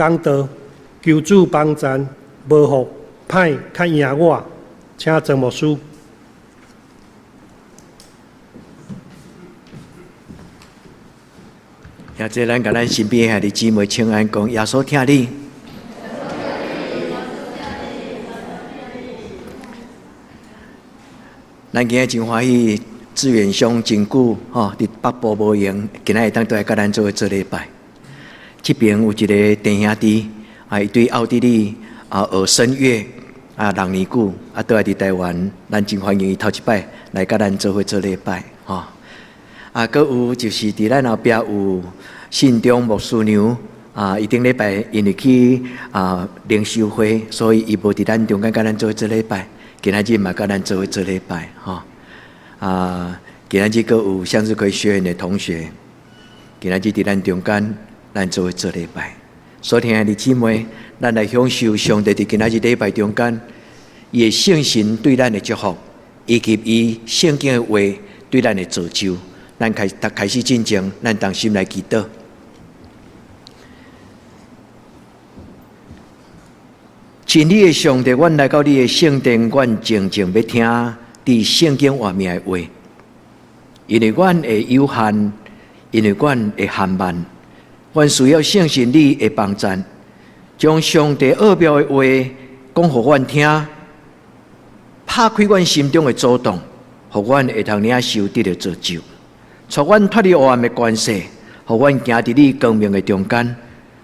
講道，求主幫贊，無予歹較贏我，請曾牧師。兄弟，咱共咱身邊兄弟姊妹請安講，耶穌疼你。咱今日真歡喜，志遠兄真久吼，佇北部無閒，今仔日會當倒來佮咱做伙做禮拜。這邊有一个弟兄弟，啊，伊對奧地利啊學聲樂啊6年久，啊，倒來佇台灣，咱真歡迎伊頭一擺來佮咱做伙做禮拜，吼。啊，閣有就是佇咱後壁有信中牧師娘，啊，伊頂禮拜因為去啊靈修會，所以伊無佇咱中間佮咱做伙做禮拜。今仔日嘛佮咱做伙做禮拜，吼。啊，今仔日閣有向日葵學院的同學，今仔日佇咱中間，咱做伙做禮拜。所疼愛的姊妹，咱來享受上帝佇今仔日禮拜中間，伊的聖神對咱的祝福，以及伊聖經的話對咱的造就。咱開開始進前，咱同心來祈禱。真理的上帝，阮來到你的聖殿，阮靜靜欲聽佇聖經外面的話，因為阮的有限，因為阮的含慢，阮需要聖神你的幫贊，將上帝奧妙的話講予阮聽，拍開阮心中的阻擋，予阮會通領受得著造就，帶阮脫離黑暗的權勢，予阮行佇你光明的中間。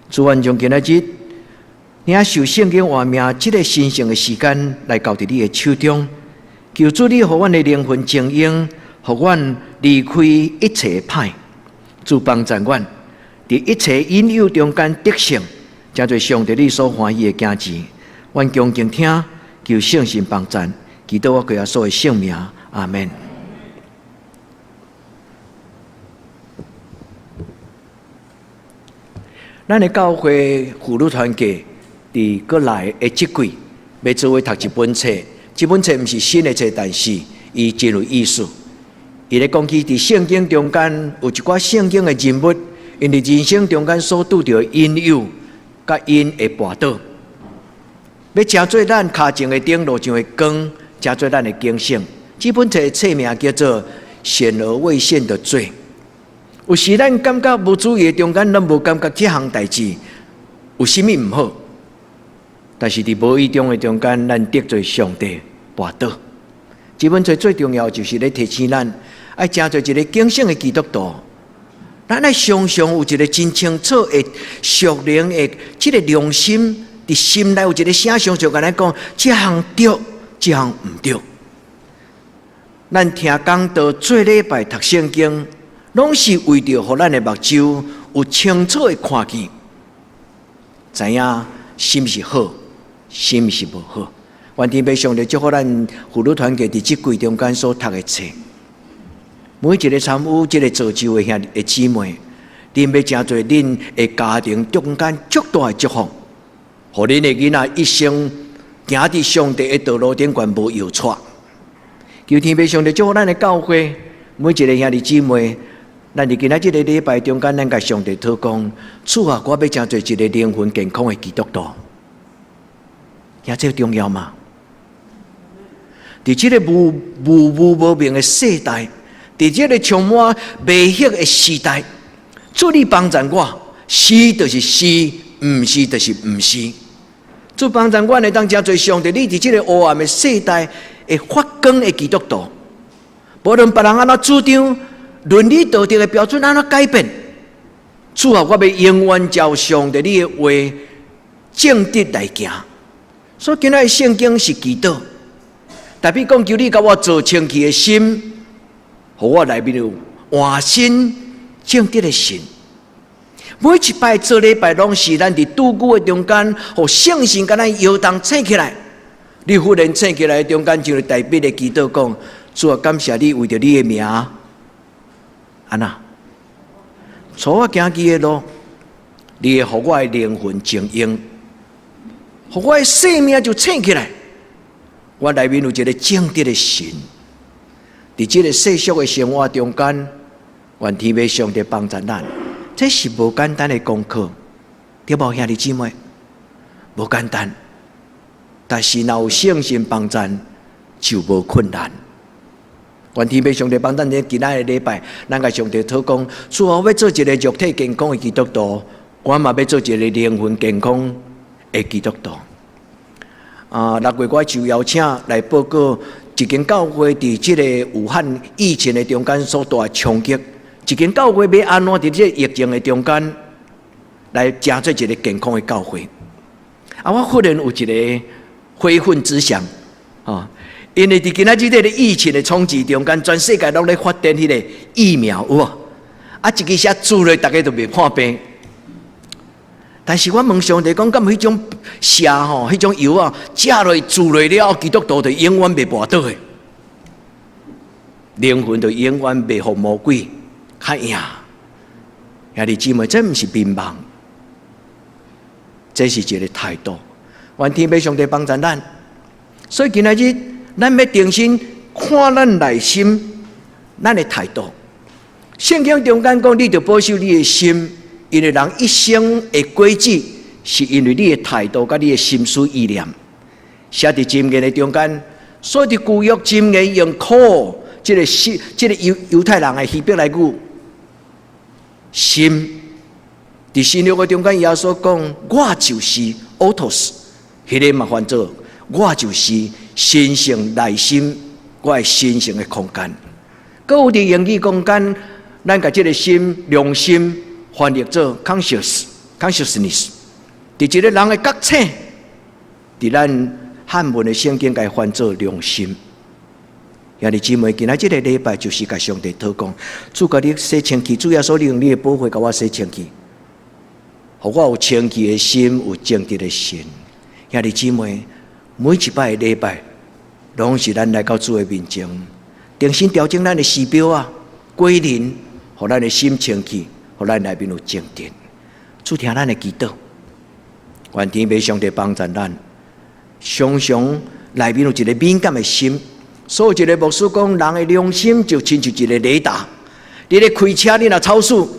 主，阮將今仔日領受聖經活命這个神聖的時間來交佇你的手中，求主你予阮的靈魂精英，予阮離開一切歹，主幫助阮，佇一切引誘中間得勝，成做上帝你所歡喜的囝兒。阮恭敬聽，求聖神幫贊，祈禱我歸耶穌的聖名，阿門。咱的教會婦女團契佇閣來的這季，欲做伙讀一本冊。這本冊毋是新的冊，但是伊真有意思。伊咧講起佇聖經中間有一寡聖經的人物，𪜶佇人生中間所拄著的引誘，佮𪜶會跋倒，欲成做咱跤前的燈，路上的光，成做咱的警醒。這本冊的冊名叫做《顯而未顯的罪》。有時咱感覺無注意的中間，咱無感覺這項代誌有啥物毋好，但是佇無意中的中間，咱得罪上帝，跋倒。這本冊最重要就是咧提醒咱，愛成做一个警醒的基督徒。咱愛常常有一个真清楚的屬靈的這个良心，佇心內有一个聲，常常共咱講：這項對，這項毋對。咱聽講道做禮拜讀聖經，攏是為著予咱的目睭有清楚的看見，知影啥物是好，啥物是無好。願天父上帝祝福咱婦女團契佇這季中間所讀的冊，每一个參與這个造就的兄弟姊妹，恁欲成做恁的家庭中間足大的祝福，予恁的囡仔一生行佇上帝的道路頂懸無搖掣。求天父上帝祝福咱的教會，每一个兄弟姊妹，咱佇今仔這个禮拜中間，咱共上帝禱告，主啊，我欲成做一个靈魂健康的基督徒，兄，這重要嗎？佇這个無無無無明的世代，佇這个充滿迷惑的時代，主你幫助我，是就是是，毋是就是毋是。主幫助阮會當成做上帝，你佇這个黑暗的世代會發光的基督徒，無論別人按怎主張，倫理道德的標準按怎改變，主啊，我欲永遠照上帝你的話正直來行。所以今仔日聖經是祈禱，代表講求你共我造清氣的心，予我內面有換新正直的心。每一擺做禮拜，攏是咱佇拄久的中間，予聖神共咱搖動醒起來。你忽然醒起來中間，就代表咧祈禱講：主啊，感謝你為著你的名，按怎？帶我行義的路，你會予我的靈魂晶瑩，予我的生命就醒起來。我內面有一个正直的神，佇這个世俗的生活中間，願天父上帝幫助咱。這是無簡單的功課，對無，兄弟姊妹？無簡單，但是若有聖神幫贊，就無困難。願天父上帝幫咱，今仔个禮拜，咱共上帝禱告，主啊，我欲做一个肉體健康的基督徒，我嘛欲做一個靈魂健康的基督徒。啊，6月我受邀請來報告一間教會佇這个武漢疫情的中間所帶的衝擊，一間教會欲按怎佇這个疫情的中間來成做一個健康的教會。啊，我忽然有一個非分之想，啊，因為佇今仔日這個疫情的衝擊中間，全世界攏咧發展彼个疫苗，有無？啊，一支射注落，逐家就袂破病。但是我問上帝講，敢有彼種射吼，彼種藥啊，食落注落了後，基督徒就永遠袂跋倒的，靈魂就永遠袂予魔鬼較贏。兄弟姊妹，這毋是迷茫，這是一個態度。願天父上帝幫助咱，所以今仔日咱欲重新看咱內心，咱的態度。聖經中間講，你著保守你的心。因為人一生的軌跡，是因為你的態度佮你的心思意念，寫佇箴言的中間。所以佇舊約箴言用苦，這个是這个猶太人的希伯來語心。佇新約的中間，耶穌講：我就是 autos，彼个嘛翻做我就是神聖內心，我的神聖的空間。閣有佇英語空間，咱共這个心良心翻譯做 conscious，consciousness，佇一个人的覺醒，佇咱漢文的聖經共翻做良心。兄弟姊妹，今仔這个禮拜就是共上帝禱告，主共你洗清氣，主耶穌，你用你的寶血共我洗清氣，予我有清氣的心，有正直的心。兄弟姊妹，每一擺的禮拜，攏是咱來到主的面前，重新調整咱的時標啊，歸零，予咱的心清氣，予咱內面有正直。主聽咱的祈禱，願天父上帝幫助咱，常常內面有一個敏感的心。所以一個牧師講，人的良心就親像一個雷達。你咧開車，你若超速，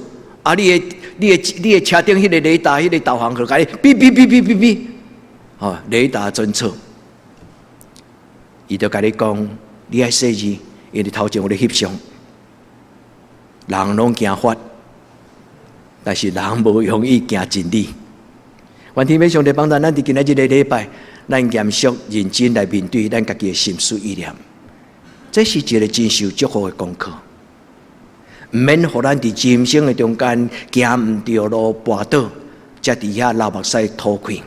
啊，你的車頂彼个雷達，彼个導航會共你嗶嗶嗶嗶嗶嗶，吼，雷達偵測，伊就共你講，你愛細膩，因為頭前有咧翕相。人攏驚罰，但是人無容易驚真理。願天父上帝幫助咱，佇今仔這个禮拜，咱嚴肅認真來面對咱家己的心思意念。這是一個真受祝福的功課，毋免予咱佇人生的中間行毋著路跋倒，才佇遐流目屎吐氣。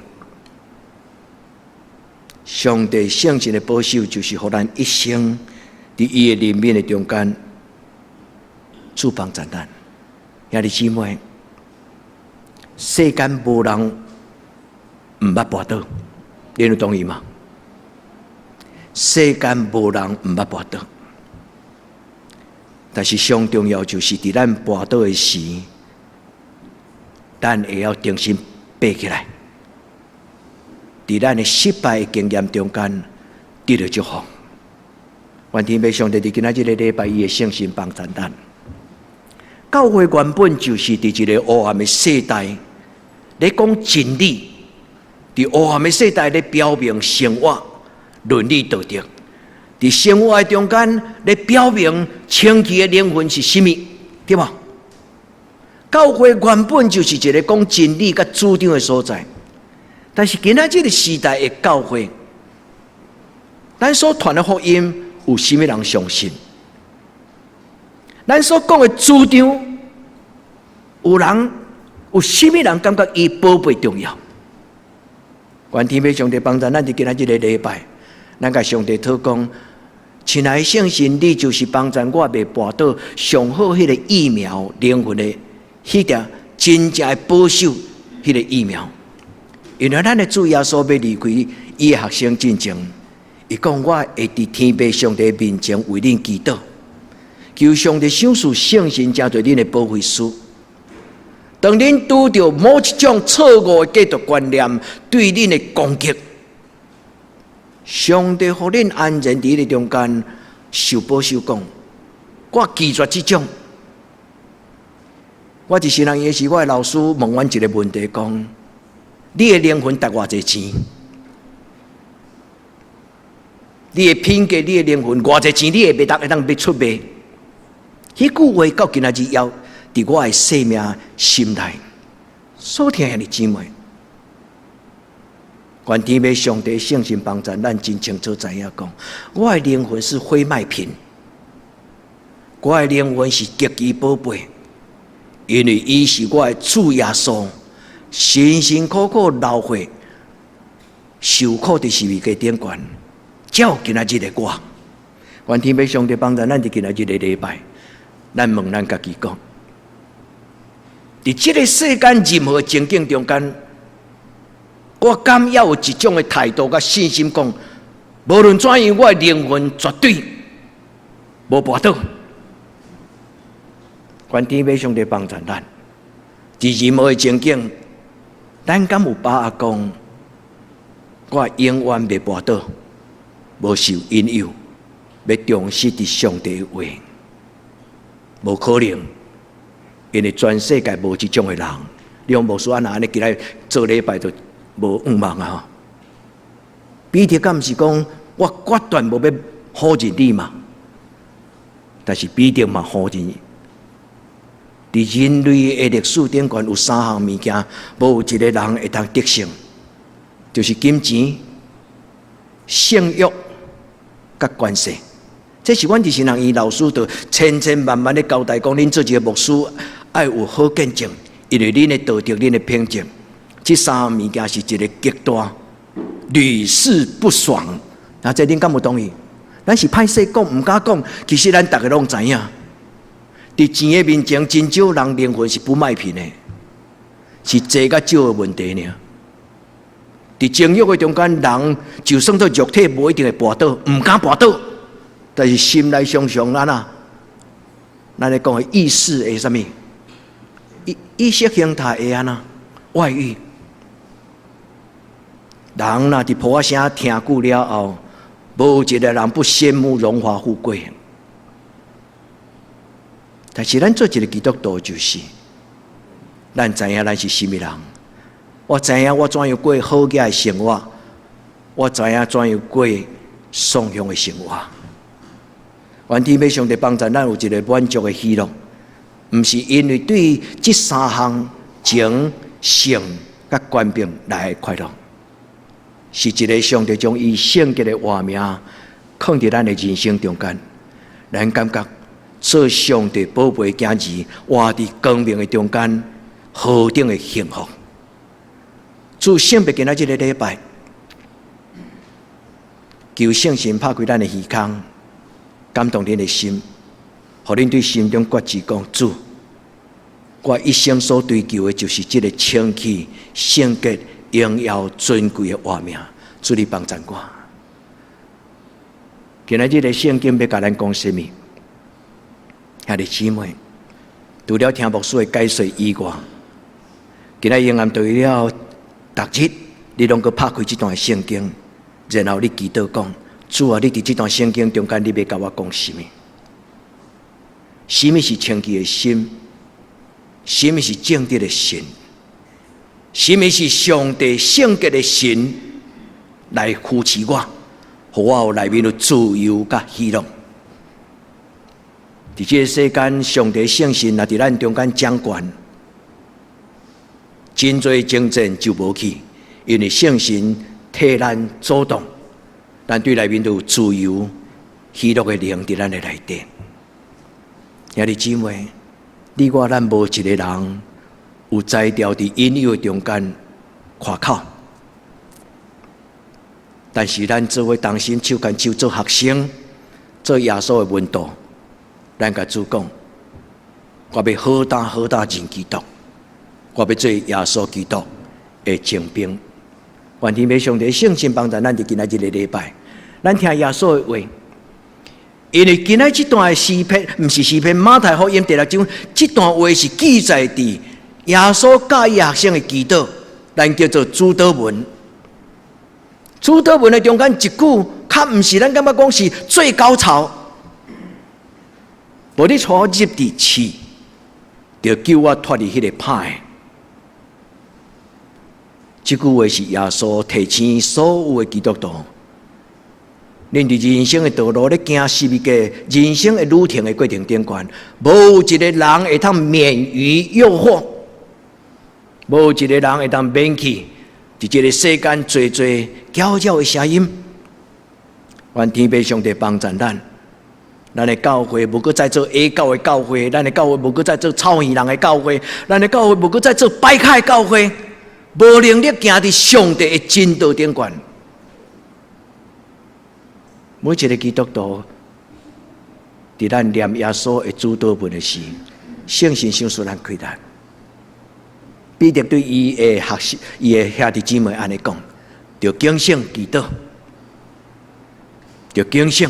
上帝聖神的保守，就是予咱一生佇伊的憐憫的中間，主幫助咱。兄弟姊妹，世間無人毋捌跋倒，你有同意嗎？世間無人毋捌跋倒，但是上重要就是佇咱跋倒的時，咱會曉重新爬起來。佇咱的失敗經驗中間得著祝福。願天父上帝佇今仔這个禮拜，伊的聖神幫助咱。教會原本就是佇一个黑暗的世代，咧講真理，佇黑暗的世代咧表明生活倫理道德，佇生活的中間咧表明清氣的靈魂是啥物，對無？教會原本就是一个講真理佮主張的所在，但是今仔這个時代的教會，咱所傳的福音有啥物人相信？咱所講的主張，有啥物人感覺伊寶貝重要？願天父上帝幫助咱，佇今仔這个禮拜，咱共上帝禱告，親愛的聖神，你就是幫助我袂跋倒，上好彼个疫苗靈魂的彼條真正的保守彼个疫苗。因為咱的主耶穌欲離開伊的學生進前，伊講我會佇天父上帝面前為恁祈禱，求上帝賞賜聖神成做恁的保惠師。當恁拄著某一種錯誤的價值觀念對恁的攻擊，上帝予恁安然佇彼个中間受保守，講我拒絕這種。我佇神學院時，我的老師問阮一个問題，講你的靈魂值偌濟錢？你的品格、你的靈魂偌濟錢，你會袂當會當欲出賣？彼句話到今仔日猶佇我的生命心內，所疼兄弟姊妹，願天父上帝聖神幫助咱真清楚知影講，我的靈魂是非賣品，我的靈魂是極其寶貝，因為伊是我的主耶穌，辛辛苦苦流血，受苦佇十字架頂懸，才有今仔日的我。願天父上帝幫助咱佇今仔日的禮拜，咱問咱家己講，佇這个世間任何情境中間，我敢猶有一種的態度佮信心講，無論怎樣，我的靈魂絕對無跋倒。願天父上帝幫助咱，佇任何的情境，咱敢有把握講，我永遠袂跋倒，無受引誘，欲忠實佇上帝的話，無可能，因為全世界無這種的人。你講牧師按怎按呢，今仔做禮拜就無願望啊！彼得敢毋是講我決斷無欲否認你嘛？但是彼得嘛否認。佇人類的歷史頂懸有三項物件，無有一个人會當得勝，就是金錢、性欲、佮權勢。這是阮佇神學院老師就千千萬萬咧交代講，恁做一个牧師愛有好見證，因為恁的道德、恁的品質，這三項物件是一个極大屢試不爽。啊，這恁敢有同意？咱是歹勢講，毋敢講，其實咱逐个攏知影。佇錢的面前，真少人靈魂是不賣品的，是濟佮少的問題爾。佇情欲的中間，人就算做肉體，無一定會跋倒，毋敢跋倒，但是心內常常按怎？咱咧講的意識會啥物？意識形態會按怎？外遇。人若佇破仔聲聽久了後，無一个人不羨慕榮華富貴。但是咱做一个基督徒，就是咱知影咱是啥物人。我知影我怎樣過好額的生活，我知影怎樣過喪享的生活。願天父上帝幫助咱有一个滿足的喜樂，毋是因為對這三項情、性、佮權柄來的快樂，是一个上帝將伊聖潔的活名囥佇咱的人生中間，咱感覺做上帝寶貝囝兒，活佇光明的中間，何等的幸福！主聖別今仔這个禮拜，求聖神拍開咱的耳孔，感動恁的心，予恁對心中決志講：主，我一生所追求的就是這个清氣、聖潔、榮耀、尊貴的活命。主你幫贊我。今仔日的聖經欲共咱講啥物？兄弟姊妹，除了聽牧師的解說以外，今仔永遠對了，逐日你攏閣拍開這段聖經，然後你祈禱講：主啊，你佇這段聖經中間，你欲共我講啥物？啥物是清氣的心？啥物是正直的神？啥物是上帝聖潔的神來扶持我，予我有內面有自由佮喜樂？佇這个世間，上帝聖神若佇咱中間掌權，真濟爭戰就無去，因為聖神替咱阻擋，咱對內面都有自由、喜樂的靈佇咱的內底。兄弟姊妹，你我咱無一个人有才調佇引誘中間誇口，但是咱做伙同心手牽手做學生，做耶穌的門徒，咱共主講，我欲好膽好膽認基督，我欲做耶穌基督的精兵。願天父上帝聖神幫助咱佇今仔日个禮拜，咱聽耶穌的話，因為今仔這段的詩篇，毋是詩篇，馬太福音第六章，這段話是記載佇耶穌教伊學生的祈禱，咱叫做主禱文。主禱文的中間一句，較毋是咱感覺講是最高潮。無你帶我入佇試，就救我脫離彼个歹的。這句話是耶穌提醒所有的基督徒。恁佇人生的道路咧行十字架，人生的旅程的過程頂懸，無一个人會通免於誘惑，無一个人會當免去佇這个世間濟濟攪擾的聲音。願天父上帝幫助咱，咱的教會無閣再做下狗的教會，咱的教會無閣再做臭耳人的教會，咱的教會無閣再做擺跤的教會，無能力行佇上帝的真道頂懸。每一个基督徒，佇咱念耶穌的主禱文的時，聖神賞賜咱氣力。彼得對伊的學習，伊的兄弟姊妹按呢講：著警醒祈禱，著警醒，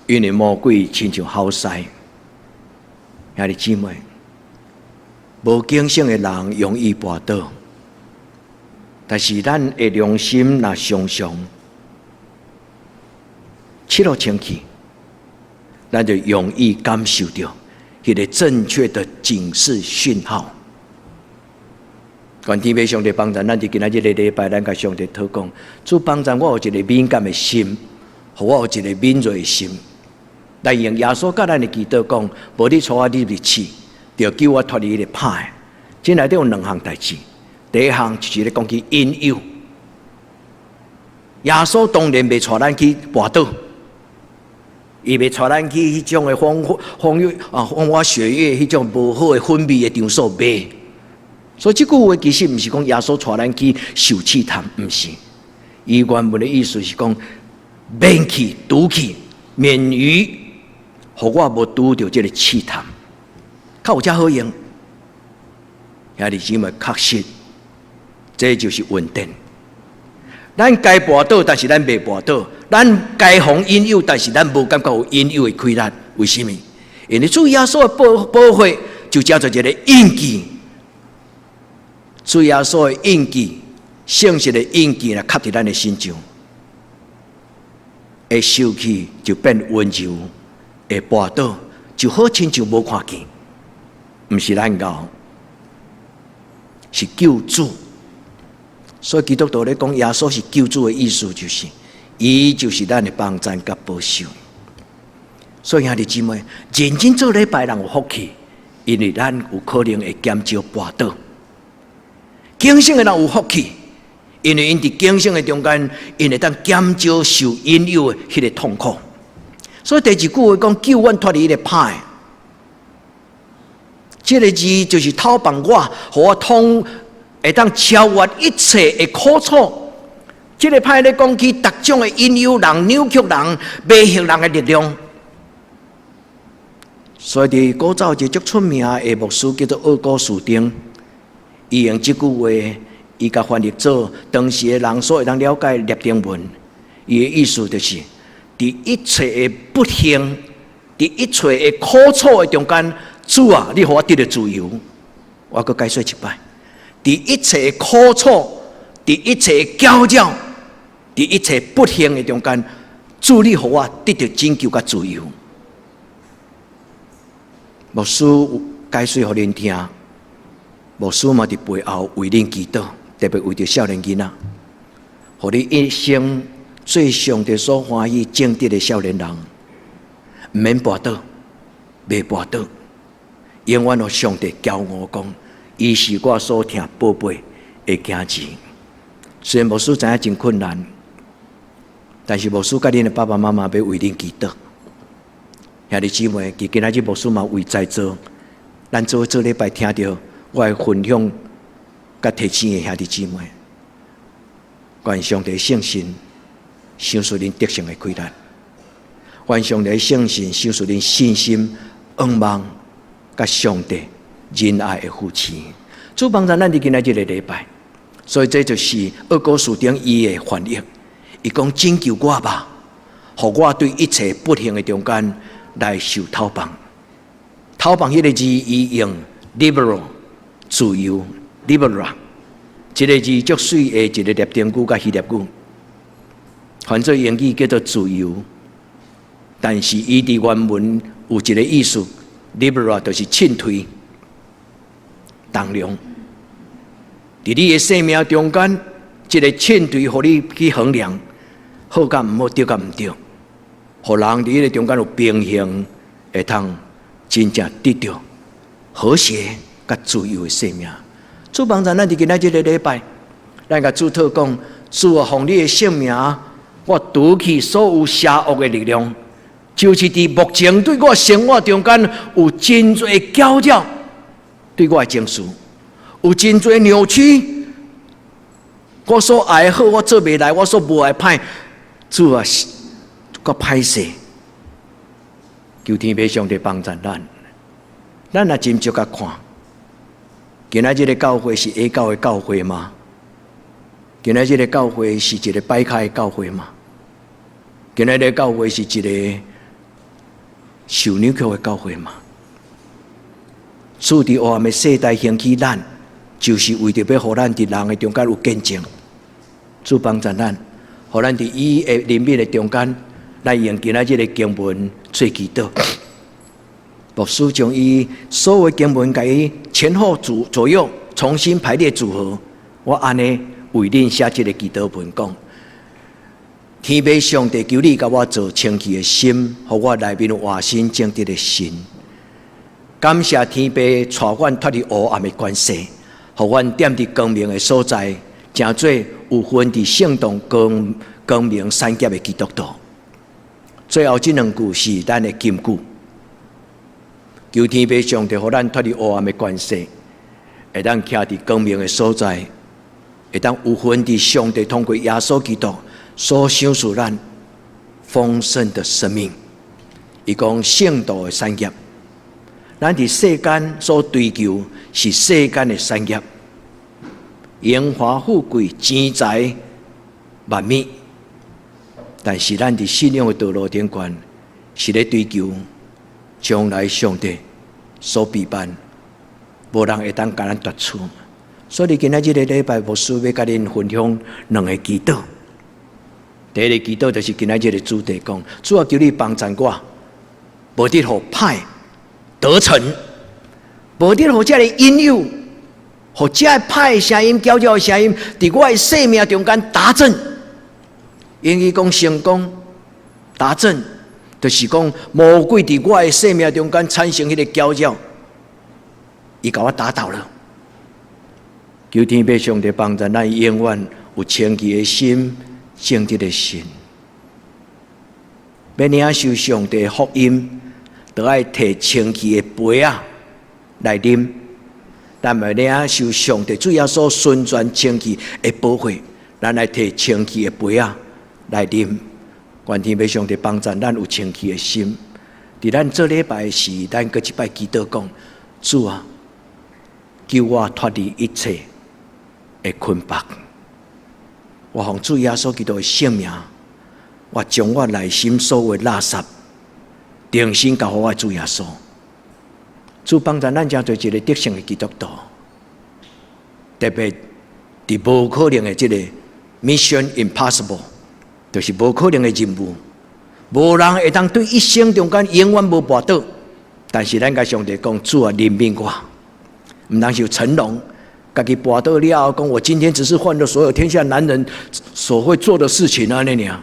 因為魔鬼親像吼獅。兄弟姊妹，無警醒的人容易跋倒，但是咱的良心若常常拭予清氣，咱就容易感受著彼个正確的警示訊號。願天父上帝幫助咱，佇今仔日个禮拜，咱共上帝禱告，主幫助我有一个敏感的心，予我有一个敏銳的心，來用耶穌教咱的祈禱講：無你帶我入去試，著救我脫離彼个歹的。這內底有兩項代誌，第一項就是咧講起引誘。耶穌當然袂帶咱去跋倒。伊袂帶咱去彼種的風風雨啊，風花雪月彼種無好的氛圍的場所袂。所以這句話其實毋是講耶穌帶咱去受試探，毋是。伊原文的意思是講免去拄去，免於予我無拄著這个試探，較有遮好用。兄弟姊妹，確實，這就是恩典。咱該跋倒，但是咱袂跋倒；咱該予引誘，但是咱無感覺有引誘的氣力。為什麼？因為主耶穌的寶血就叫做一个印記。主耶穌的印記，聖神的印記，來刻佇咱的身上，會受氣就變溫柔，會跋倒就好親像無看見，毋是咱𠢕，是救主。所以基督徒咧講耶穌是救主的意思，就是伊就是咱的幫贊佮保守。所以兄弟姊妹，認真做禮拜人有福氣，因為咱有可能會減少跋倒。警醒的人有福氣，因為𪜶佇警醒的中間，𪜶會當減少受引誘的彼个痛苦。所以第二句話講救阮脫離彼个歹，這个字就是透放我，予我通會當超越一切的苦楚。這个歹咧講起逐種的引誘人、扭曲人、迷惑人的力量。所以佇古早一個足出名的牧師叫做奧古斯丁，伊用這句話，伊共翻譯做當時的人所會當了解拉丁文。伊的意思就是，佇一切的不幸、佇一切的苦楚的中間，主啊，你予我得著自由。我閣解說一擺。佇一切的苦楚、佇一切的攪擾、佇一切不幸的中間，主你予我得著拯救佮自由。牧師解說予恁聽，牧師嘛佇背後為恁祈禱，特別為著少年囡仔，予你一生做上帝所歡喜正直的少年人，毋免跋倒，袂跋倒，永遠予上帝驕傲講，伊是我所疼寶貝的囝兒。雖然牧師知影真困難，但是牧師佮恁的爸爸媽媽欲為恁祈禱。兄弟姊妹，其今仔日牧師嘛為在座，咱做做禮拜聽著我的分享，佮提醒的兄弟姊妹，願上帝聖神賞賜恁得勝的氣力，願上帝聖神賞賜恁信心、仰望，佮上帝仁愛的扶持。主幫助咱佇今仔這个禮拜，所以這就是奧古斯丁伊的翻譯。伊講拯救我吧，予我對一切不幸的中間來受透放。透放彼个字，伊用 libero 自由 libera，這个字足媠的一个拉丁語佮希臘語，翻做英語叫做自由。但是伊佇原文有一个意思，libera 就是進退、動量。佇你的生命中間，這个秤砣予你去衡量，好佮毋好，對佮毋對，予人佇彼个中間有平衡，會通真正得著和諧佮自由的生命。主幫助咱佇今仔這个禮拜，咱共主禱講，主啊，奉你的聖名，我除去所有邪惡的力量，就是佇目前對我生活中間有真濟攪擾，對我的情緒有真濟扭曲。我所愛的好，我做袂來；我所無愛歹，主啊，閣歹勢。求天父上帝幫助咱，咱若斟酌共看，今仔這个教會是下狗的教會嗎？今仔這个教會是一个擺跤的教會嗎？今仔這个教會是一个受扭曲的教會嗎？主佇黑暗的世代興起咱，就是為著欲予咱佇人的中間有見證。主幫助咱，予咱佇伊的憐憫的中間，來用今仔這个經文做祈禱。牧師將伊所有經文共伊前後左右重新排列組合，我按呢為恁寫這个祈禱文講：天父上帝，求你共我造清氣的心，予我內面有活新正直的神。感謝天父帶阮脫離黑暗的權勢，予阮踮佇光明的所在，成做有份佇聖堂光光明產業的基督徒。最後這兩句是咱的金句。求天父上帝，予咱脫離黑暗的權勢，會當徛佇光明的所在，會當有份佇上帝通過耶穌基督所賞賜咱豐盛的生命。伊講聖道的產業，咱佇世間所追求是世間的產業，榮華富貴、錢財萬物，但是咱佇信仰的道路頂懸，是咧追求將來上帝所備辦，無人會當共咱奪取。所以今仔這个禮拜，牧師欲共恁分享兩个祈禱。第一个祈禱就是今仔這个主題講，主啊，求你幫助我，無得予歹得逞，無得予這个引誘，予這个歹的聲音、攪擾的聲音，佇我的生命中間達陣。英語講成功達陣，就是講魔鬼佇我的生命中間產生彼个攪擾，伊共我打倒了。求天父上帝幫助咱，永遠有清氣的心、正直的心。欲領受上帝福音，就愛提清氣的杯仔來啉。咱欲領受上帝主耶穌純全清氣的寶血，咱來提清氣的杯仔來啉。願天父上帝幫助咱有清氣的心。佇咱做禮拜時，咱閣一擺祈禱講：主啊，救我脫離一切的捆綁。我奉主耶穌基督的聖名，我將我內心所有的垃圾，重新交予我主耶穌。主幫助咱成做一个得勝的基督徒，特別佇無可能的這个 Mission Impossible，就是無可能的任務，無人會當對一生中間永遠無跋倒。但是咱共上帝講，主啊，憐憫我，毋通像成龍，家己跋倒了後，講我今天只是犯了所有天下男人所會做的事情啊，按呢爾。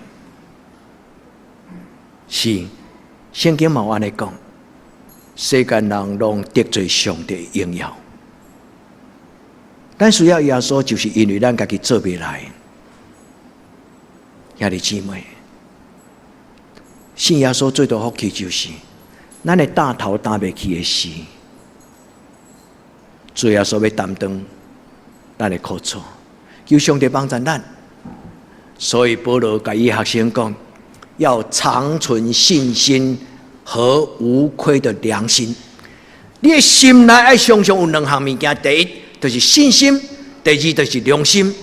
是，聖經嘛有按呢講，世間人攏得罪上帝榮耀。咱需要耶穌，就是因為咱家己做袂來。兄弟姊妹，信耶穌最大福氣就是，咱的擔頭擔袂起的時，主耶穌欲擔當咱的苦楚，求上帝幫助咱。所以保羅共伊學生講，要長存信心和無虧的良心。你的心內愛常常有兩項物件，第一就是信心，第二就是良心。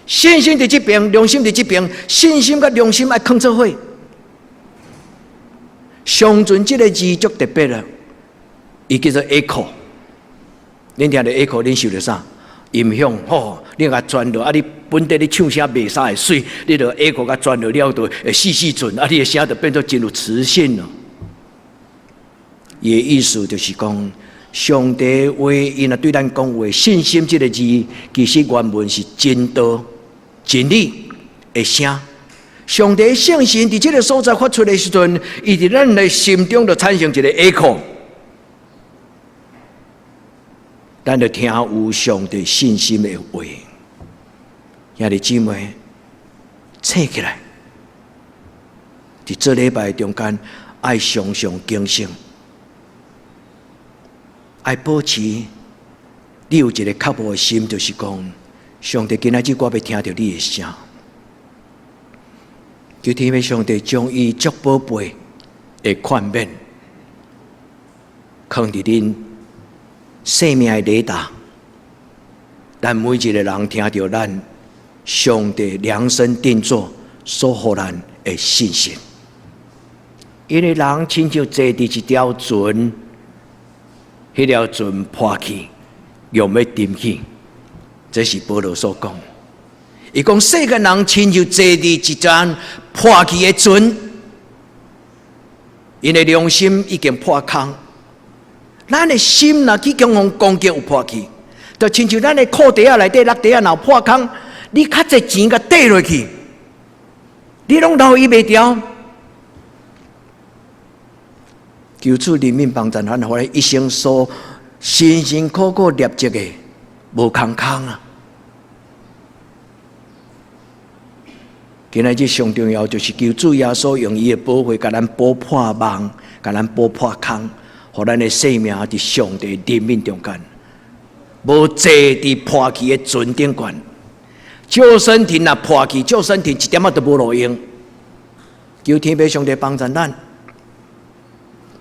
信心佇這邊，良心佇這邊，信心佮良心愛囥做伙。常存這个字足特別啦，伊叫做 echo。恁聽著 echo，恁想著啥？音響吼，你共轉落啊！你本底你唱聲袂啥會媠，你著 echo 共轉落了，就會細細準啊！你的聲就變做真有磁性咯。伊的意思就是講，上帝話伊若對咱講話，信心這个字其實原文是真道、真理的聲。上帝聖神佇這个所在發出的時陣，伊佇咱的心中就產生一个 echo，咱就聽有上帝信心的話。兄弟姊妹，醒起來，佇做禮拜中間，愛常常警醒，愛保持你有一个渴慕的心，就是講，上帝今仔日我欲聽著你的聲。求天父上帝將伊足寶貝的勸勉，囥佇恁生命的雷達，咱每一个人聽著咱上帝量身定做所予咱的信息。因為人親像坐佇一條船，彼條船破去，欲欲沉去，這是保羅所講。伊講世間人親像坐佇一盞破去的船，𪜶的良心已經破空。咱的心若去共予攻擊有破去，就親像咱的褲袋仔內底、橐袋仔若有破空，你較濟錢共綴落去，你攏留伊袂牢。求主憐憫幫助咱，予咱一生所辛辛苦苦累積的無空空啊！今仔日上重要就是求主耶穌用伊的寶血，共咱補破網，共咱補破空，予咱的生命佇上帝憐憫中間，無坐佇破去的船頂懸。救生艇若破去，救生艇一點仔都無路用。求天父上帝幫助咱，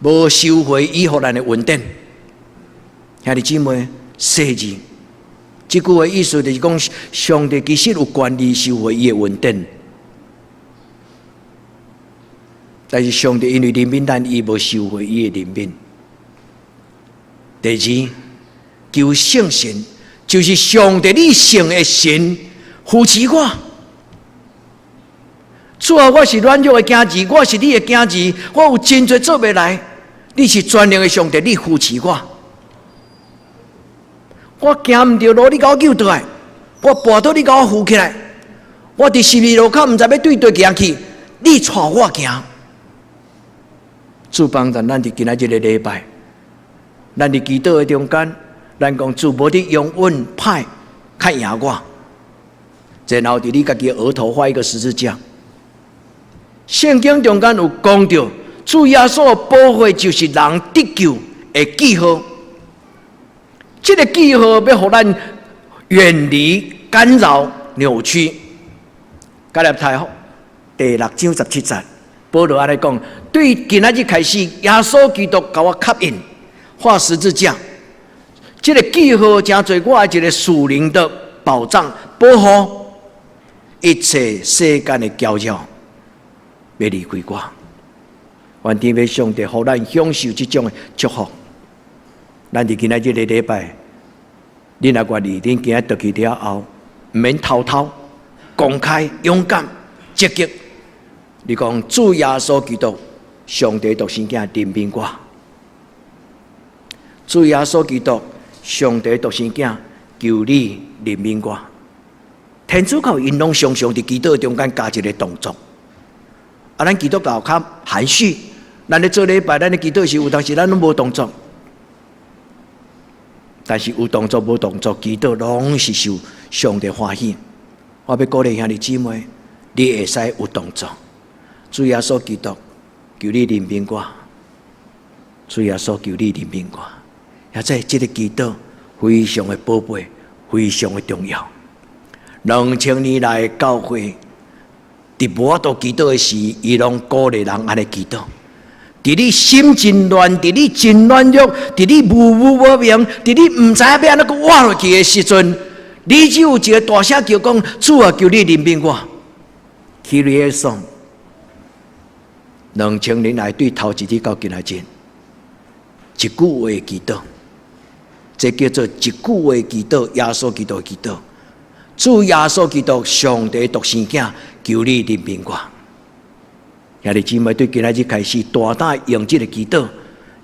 無收回伊予咱的恩典。兄弟姊妹，細膩，這句話意思就是講，上帝其實有權利收回伊的恩典。但是上帝因為憐憫咱，伊無收回伊的憐憫。第二，求聖神，就是上帝你聖的神扶持我。主啊，我是軟弱的囝兒，我是你的囝兒，我有真濟做袂來。你是全能的上帝，你扶持我。我行毋著路，你共我救倒來；我跋倒，你共我扶起來。我佇十字路口，毋知欲對佗行去，你帶我行。主幫助咱佇今仔這个禮拜，咱佇祈禱的中間，咱講主無你永遠歹較贏我。然後佇你家己的額頭畫一個十字架。聖經中間有講著，主耶穌的寶血就是人得救的記號。這个記號欲予咱遠離干擾、扭曲。加拉太第六章十七節。保羅按呢講，對今仔日開始，耶穌基督共我刻印，畫十字架，這个記號成做我的一个屬靈的保障，保護一切世間的攪擾，欲離開我。願天父上帝予咱享受這種的祝福。咱佇今仔這个禮拜，恁若願意，恁今仔轉去了後，毋免偷偷、公開、勇敢、積極。你講主耶穌基督，上帝獨生囝憐憫我。主耶穌基督，上帝獨生囝，求你憐憫我。天主教𪜶攏常常佇祈禱中間加一个動作。啊，咱基督教較含蓄，咱咧做禮拜，咱咧祈禱時，有當時咱攏無動作。但是有動作無動作，祈禱攏是受上帝歡喜。我欲鼓勵兄弟姊妹，你會使有動作。主耶穌基督，求你憐憫我。主耶穌，求你憐憫我。或者這个祈禱非常的寶貝，非常的重要。2000年來教會，佇無法度祈禱的時，伊攏鼓勵人按呢祈禱。佇你心真亂，佇你真軟弱，佇你無無無明，佇你毋知影欲按怎閣活落去的時陣，你只有一个大聲叫講：主啊，求你憐憫我。起來送。2000年來對頭一日到今仔日，一句話祈禱，這叫做一句話祈禱，耶穌基督祈禱，主耶穌基督，上帝獨生囝，求你憐憫我。兄弟姊妹，對今仔日開始，大膽用這个祈禱，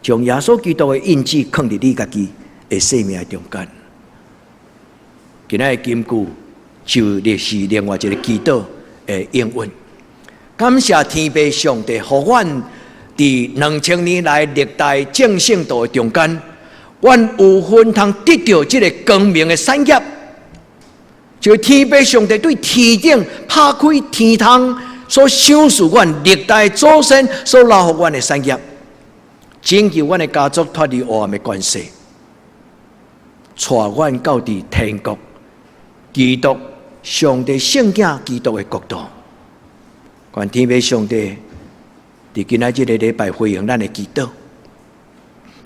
將耶穌基督的印記囥佇你家己的生命中間。今仔的金句就是另外一个祈禱的應允。感謝天父上帝，予阮佇2000年來歷代眾聖徒的中間，阮有份通得著這个光明的產業，就天父上帝對天頂拍開天窗所賞賜阮歷代祖先所留予阮的產業，拯救阮的家族脫離黑暗的權勢，帶阮到佇天國，基督上帝聖子基督的國度。願天父上帝佇今仔這个禮拜回應咱的祈禱。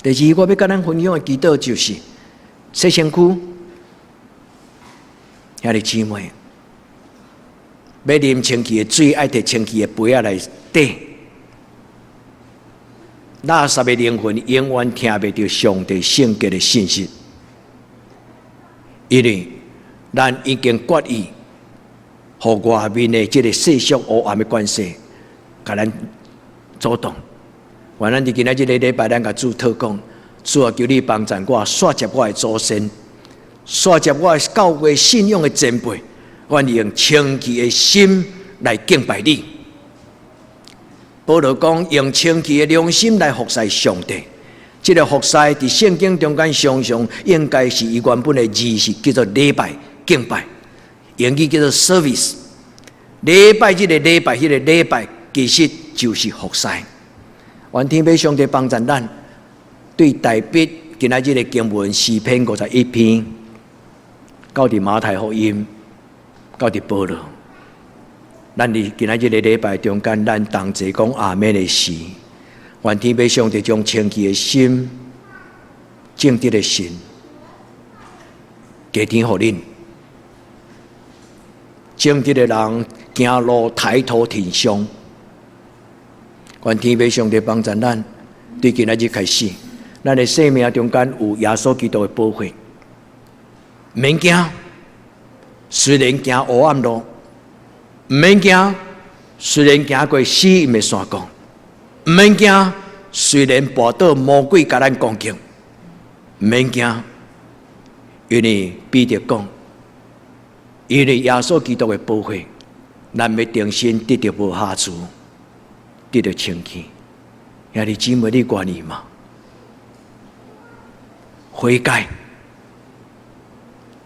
第二，我欲佮咱分享的祈禱就是洗身軀，兄弟姊妹，欲啉清氣的水，愛提清氣的杯仔來綴。垃圾的靈魂永遠聽袂著上帝聖潔的信息，因為咱已經決意，予外面的這个世俗黑暗的關係，共咱阻擋。願咱佇今仔這个禮拜，咱共主禱講：主啊，求你幫贊我，煞接我的祖先，煞接我的教會信仰的前輩，願用清氣的心來敬拜你。保羅講，用清氣的良心來服侍上帝。這个服侍佇聖經中間常常應該是伊原本的字是叫做禮拜敬拜。英語叫做 service，禮拜這个禮拜，彼个禮拜其實就是服侍。願天父上帝幫助咱，對大筆今仔日的經文詩篇51篇，到佇馬太福音，到佇保羅，咱佇今仔日个禮拜中間，咱同齊講阿們的時，願天父上帝將清氣的心、正直的心，加添予恁。正直的人行路抬頭挺胸，願天父上帝幫助咱，對今仔日開始，咱的生命中間有耶穌基督的寶血，毋免驚。雖然行黑暗路，毋免驚；雖然行過死蔭的山谷，毋免驚。雖然跋倒魔鬼共咱攻擊，毋免驚，因為彼得講，因為耶穌基督的寶血，咱欲重新得著無瑕疵，得著清氣。兄弟姊妹，你願意嗎？悔改，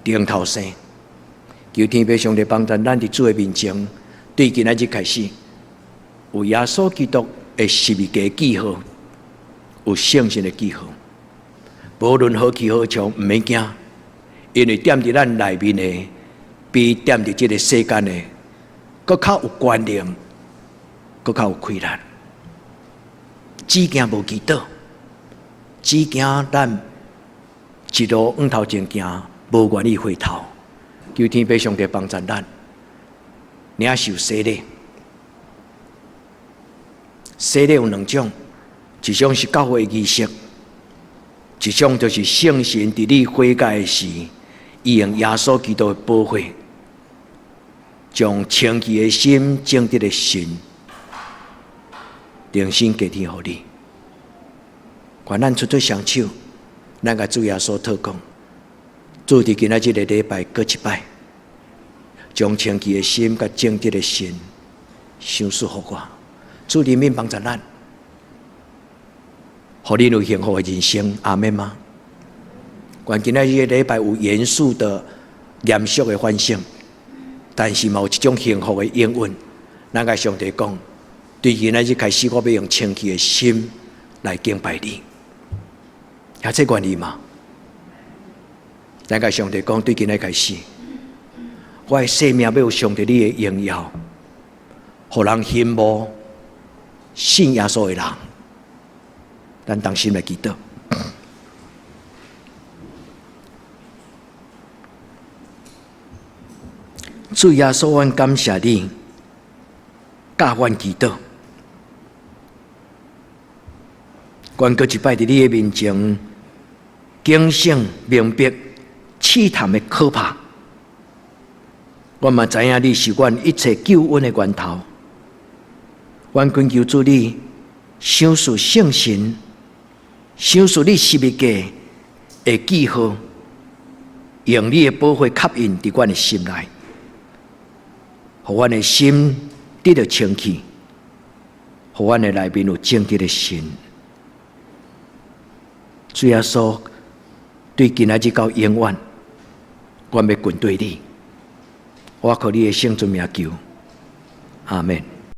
重頭生，求天父上帝幫助咱佇主的面前，對今仔日開始，有耶穌基督的十字架記號，有聖神的記號。無論何去何從，毋免驚，因為踮佇咱內面的，比踮佇這个世間的，閣較有權能，閣較有氣力。只驚無祈禱，只驚咱一路往頭前行，無願意回頭。求天父上帝幫助咱，領受洗禮。洗禮有兩種，一種是教會儀式，一種就是聖神佇你悔改的時，伊用耶穌基督的寶血，將清氣的心、正直的心，重新加添予你。願咱出出雙手，咱共主耶穌禱告，主佇今仔這个禮拜閣一擺，將清氣的心佮正直的心賞賜予我。主憐憫幫助咱，予恁有幸福的人生，阿們嗎？願今仔這个禮拜有嚴肅的、嚴肅的反省，但是嘛有一種幸福的應允。咱共上帝講，對今仔日開始，我欲用清氣的心來敬拜你。遐這願意嗎？咱共上帝講，對今仔開始，我的生命欲有上帝你的榮耀，予人羨慕信耶穌的人。咱同心來祈禱。主耶穌，阮感謝你，教阮祈禱。阮閣一擺佇你的面前，警醒明白試探的可怕。阮嘛知影你是阮一切救恩的源頭。阮懇求主你賞賜聖神，賞賜你十字架的記號，用你的寶血刻印佇阮的心內，予阮的心得著清氣，予阮的內面有正直的心。主耶穌，對今仔日到永遠，阮欲跟隨你。我靠你的聖尊名求，阿門。